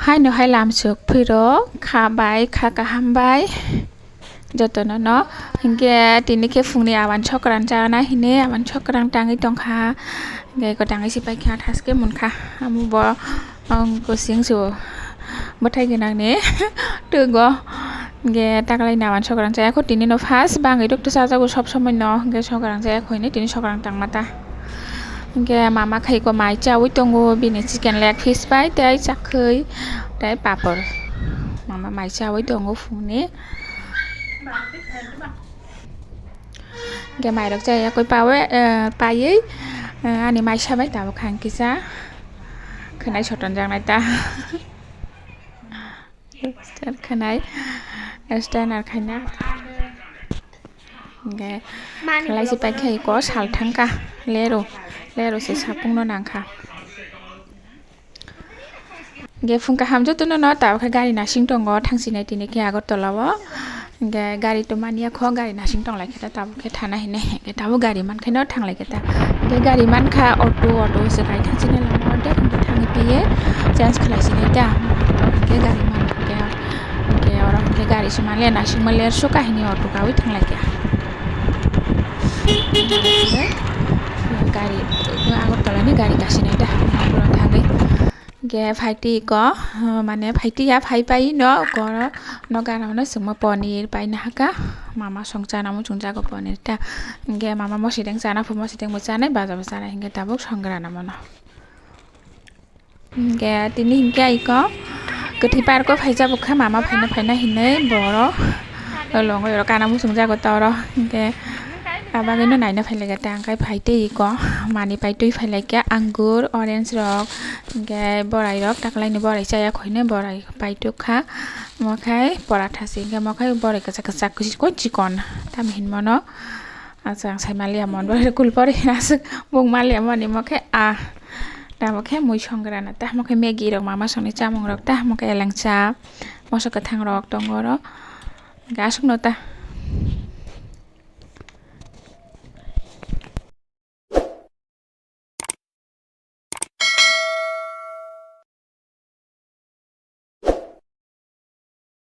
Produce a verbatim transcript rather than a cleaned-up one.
Haino hai lamsok phiro kha bai, kha kaham bai jotono no. Hinkhe tini khe phungni awan sokrang chana hini, awan sokrang tangwi tongkha. Hinkhe eko tangwi se paikha, thaske munkha. Amo bo, um, kosing se o bwthai gwnangni twgo. Hinkhe taklaini awan sokrang chaya kho, tini no first bangwi rwktwi chajago sob somoi no. Hinkhe sokrang chaya kho hini, tini sokrang tangma ta. Hinkhe mama khaiko mai chawi tongo, bini chicken leg piece bai tei chakhwi tei papor. Mama mai chawi tongo phungni. Hinkhe mairok chaya koi pawi, eh, paiwi, eh, ani mai sabai tabuk kha hinkhe cha khwnai sotonjaknai ta. Start khanai, start ar khaina. Hinkhe khlai se paikha iko sal thangkha, lero, lero se sapungno nangkha. Hinkhe phung kaham jotono no tabuk khe gari nasing tongo, thangsinai tini khe Agartala o. Hinkhe gari to manya kho, gari nasing tonglaikhe ta tabuk khe thana hinwi. Hinkhe tabuk gari mankhe no thanglai khe ta. Hinkhe gari mankha auto, auto se kai thangsinai lama o de, hinkhe thangwi piye change khlai sinai ta. Hinkhe gari mankha khe, hinkhe oro hinkhe gari se manle nasingma ler su kahini auto kawi thanglai khe. Gari, Agartala ni gari kasinai ta, oro thangwi. Hinkhe phaitwi iko, mane phaitwi ya, phai pai no, oro no gana hwnwi chwngma ponir pai nahaka, mama song chana muchung jago ponir ta. Hinkhe mama mosideng chana phu, mosideng bo chanai, baja bo chanai, hinkhe tabuk song grana mano. Hinkhe tini hinkhe iko kwthwi park o phaijak kha, mama phaina phaina hinwi boro longwi oro kana muchung jago ta oro. Hinkhe abagwino naina phailaikha ta, hinkhe phaitwi iko manwi paitwi phailaikha, angur, orange rok, hinkhe borai rok, taklaini borai chaya kho hinwi borai paitukha. Omo khe poratha se, hinkhe omo khe borai kwchak kwchak chikon chikon tamo hinmano. Achang sai maliya mon, borai kulpori aswk buk maliya moni, omo khe ah, tamo khe mui song grana ta, omo khe Maggi rok, mama songni chamung rok ta, omo khe elengcha, moso kwthang rok tongo oro. Hinkhe aswkno ta